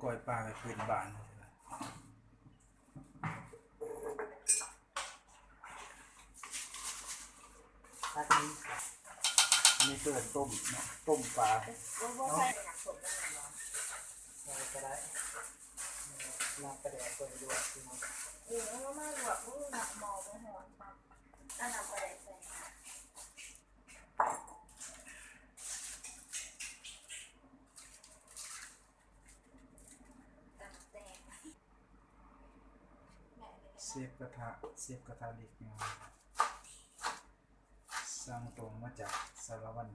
ກ້ອຍປາແບບພື້ນບ້ານ. ອັນນີ້ ອັນນີ້ເອີ້ນຕົ້ມເນາະ ຕົ້ມປາ. ບໍ່ ບໍ່ໃສ່ນ້ຳສົ້ມນຳແມ່ນບໍ່? ໃສ່ກໍໄດ້ ນ້ຳປາແດກເພິ່ນລວກ ເອີ ເອົາມາລວກ ໂອ້ຍ ໝໍ້ບໍ່ຮ້ອນ ເອົານ້ຳປາແດກໃສ່. ເຊຟກະທະ ເຊຟກະທະເຫຼັກເນາະ ສັ່ງຕົງມາຈາກສາລະວັນ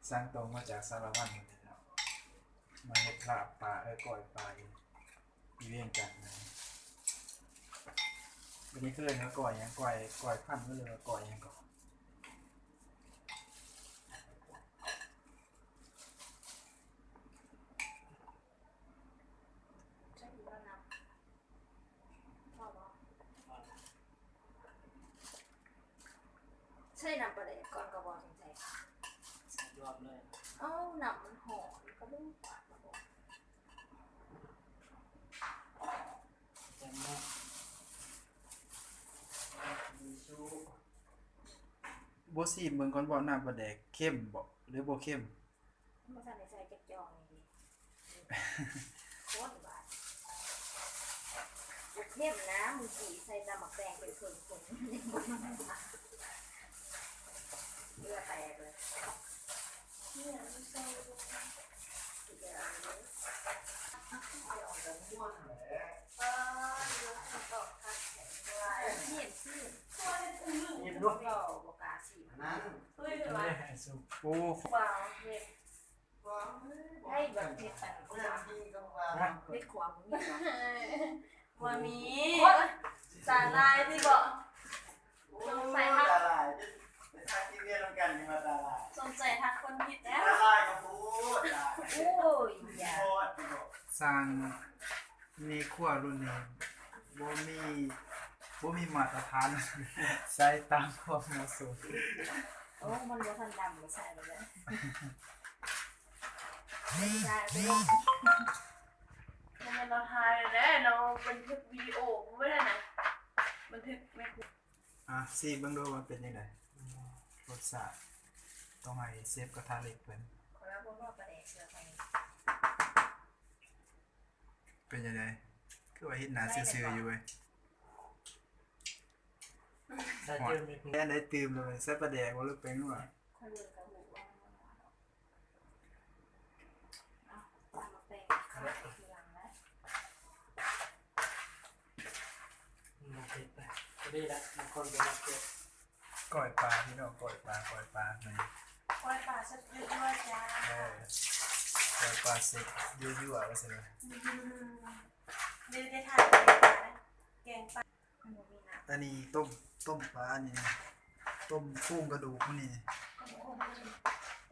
ສັ່ງຕົງມາຈາກສາລະວັນເລີຍເນາະ ມາເຮັດລາບປາ ເອີ ກ້ອຍປາຢູ່ ຢູ່ວຽງຈັນນະ. ອັນນີ້ເອີ້ນວ່າກ້ອຍຫຍັງ? ກ້ອຍ ກ້ອຍພັນ ຫຼືວ່າກ້ອຍຫຍັງເກາະ? ໃສ່ນ້ຳປາແດກກ່ອນກໍບໍ່ສົງໄສ ໃສ່ລວມເລີຍ. ເອົ້າ ນ້ຳມັນຮ້ອນ ມັນກໍບໍ່ປາດລະບໍ. ບໍ່ຊີມເບິ່ງກ່ອນບໍ ນ້ຳປາແດກເຄັມບໍ ຫຼືບໍ່ເຄັມ? ບໍ່ທັນໄດ້ໃສ່ຈັກຈອງນີ້ ຄົນບາດ ບໍ່ເຄັມນະ ມື້ກີ້ໃສ່ນ້ຳໝາກແຕງໄປເຄິ່ງຖົງ ເຫຼືອແຕກເລີຍ. ໂອ້ ໃຫ້ແບບເຮັດອັນ ເຮັດຂວາບໍ່ມີຫວາ? ບໍ່ມີ ສາຫຼາຍຕິບໍ? ສົງໄສ ສາຫຼາຍ ໄປທາກິນເບຍນຳກັນນີ້ວ່າສາຫຼາຍ ສົງໄສທັກຄົນຜິດແລ້ວ ສາຫຼາຍກໍໂພດ ໂອ້ຍ ຢ່າ ໂພດຕິບໍ? ສ້າງ ໃນຄົວລຸ້ນນີ້ບໍ່ມີ ບໍ່ມີມາດຕະຖານ ໃຊ້ຕາມຄວາມເໝາະສົມ. ໂອ້ ມັນບໍ່ທັນດຳກໍໃສ່ໄປເລີຍ ໃສ່ໄປເລີຍ. ບໍ່ແມ່ນເຮົາຖ່າຍແລ້ວເນາະ ບັນທຶກວິດີໂອໄວ້ນະ ບັນທຶກແມ່ຄູ. ອ່ະ ຊີມເບິ່ງດູວ່າເປັນຈັ່ງໃດ ລົດຊາດ ຕ້ອງໃຫ້ເຊຟກະທະເຫຼັກເພິ່ນ. ເປັນຈັ່ງໃດ ຄືວ່າເຮັດໜ້າຊື່ໆຢູ່ເວີຍ? ໃສ່ເຕີມອີກ ແມ່ນໄດ້ຕື່ມແລ້ວ ໃສ່ປາແດກບໍ່ ຫຼືແປ້ງນົວ? ບໍ່ເຜັດ ພໍດີລະ ບາງຄົນກໍມັກເຜັດ. ກ້ອຍປາພີ່ນ້ອງ ກ້ອຍປາ ກ້ອຍປາ ກ້ອຍປາແຊບຍົວໆ ຈ້າ. ເອີ ກ້ອຍປາແຊບຍົວໆ ວ່າຊັ້ນ. ອືມ ເດ ເດ ທານ ແກງປາ ອັນນີ້ຕົ້ມ ຕົ້ມປາ ອັນນີ້ຕົ້ມໂຄງກະດູກ ອັນນີ້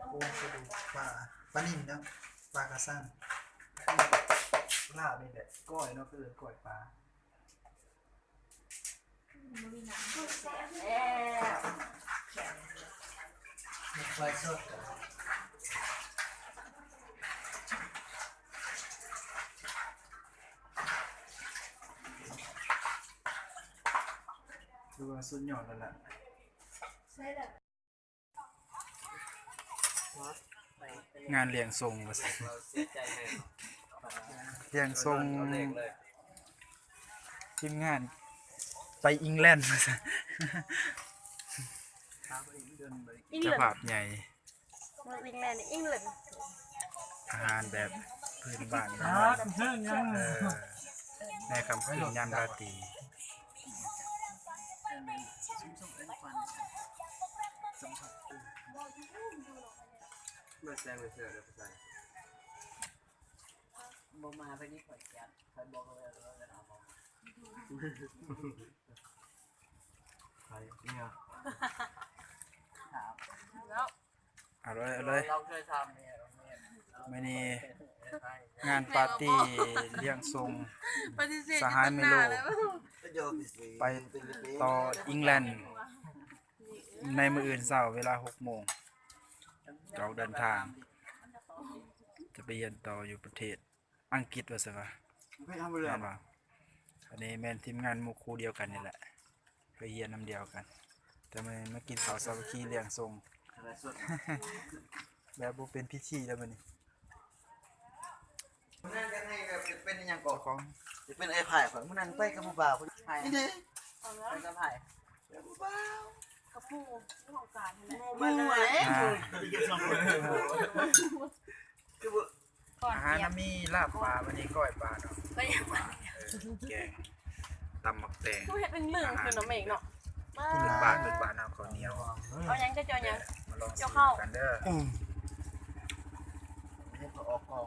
ໂຄງກະດູກປາ ປານິນເນາະ ປາກະຊັງ. ລາບນີ້ແຫຼະ ກ້ອຍເນາະ ຄືເອີ້ນກ້ອຍປາ. ແຊບແລ້ວ ແຂງ ຖືວ່າສຸດຍອດແລ້ວລະ. ງານລ້ຽງສົ່ງວ່າຊັ້ນ ລ້ຽງສົ່ງທີມງານໄປອີງແລນວ່າຊັ້ນ. ເຈົ້າພາບໃຫຍ່ ອີງແລນ ອີງແລນ ອາຫານແບບພື້ນບ້ານ ເອີ ໃນຄ່ຳຄືນຍາມລາຕີ. ບໍ່ມາໄປນີ້ ຂ້ອຍແຄບ ຂ້ອຍບອກເລີຍວ່າເອົາບໍ່ມາ. ໃຜເມຍ? ເອົາເລີຍ ເອົາເລີຍ ເຮົາເຄີຍຖາມເມຍ ເມຍ ມື້ນີ້ງານປາຕີ້ລ້ຽງສົ່ງສະຫາຍເມໂລ ໄປຕໍ່ອີງແລນ ໃນມື້ອື່ນເຊົ້າເວລາຫົກໂມງ ອອກເດີນທາງ. ຈະໄປຮຽນຕໍ່ຢູ່ປະເທດອັງກິດວ່າຊັ້ນວ່າ. ໄປທຳເລື່ອງ ແມ່ນບໍ່? ອັນນີ້ແມ່ນທີມງານໝູ່ຄູ່ດຽວກັນນີ້ແຫຼະ ໄປຮຽນນຳດຽວກັນ ແຕ່ມື້ນີ້ມາກິນເຂົ້າສາມັກຄີລ້ຽງສົ່ງ ແບບບໍ່ເປັນພິທີແລ້ວມື້ນີ້. ນັ້ນກໍໃຫ້ແບບເປັນອີ່ຫຍັງກໍ ເຈົ້າຂອງ ຈະເປັນອ້າຍພາຍຂ້ອຍ ມື້ນັ້ນໄປກັບຜູ້ບ່າວ ນີ້ເດ້ ໄປກັບໃຜ? ໄປກັບຜູ້ບ່າວ ກັບໝູ່ ຢູ່ຫ້ອງການຫັ້ນແຫຼະ ໝູ່ເພິ່ນນັ້ນແຫຼະ ອ່າ ຄືບໍ່ ອາຫານນະມີລາບປາ ມື້ນີ້ກ້ອຍປາເນາະ ກ້ອຍປາ ເອີ ແກງ ຕຳໝາກແຕງ ຄືເຮັດເປັນມືຂຶ້ນເນາະແມ່ເນາະ ພື້ນບ້ານ ພື້ນບ້ານເຮົາ ເຂົ້າໜຽວ ເອົາຫຍັງ ເຈົ້າເຈົ້າຫຍັງ ມາລອງຊິມນຳກັນເດີ ເຮັດເຂົ້າອອກກອງ.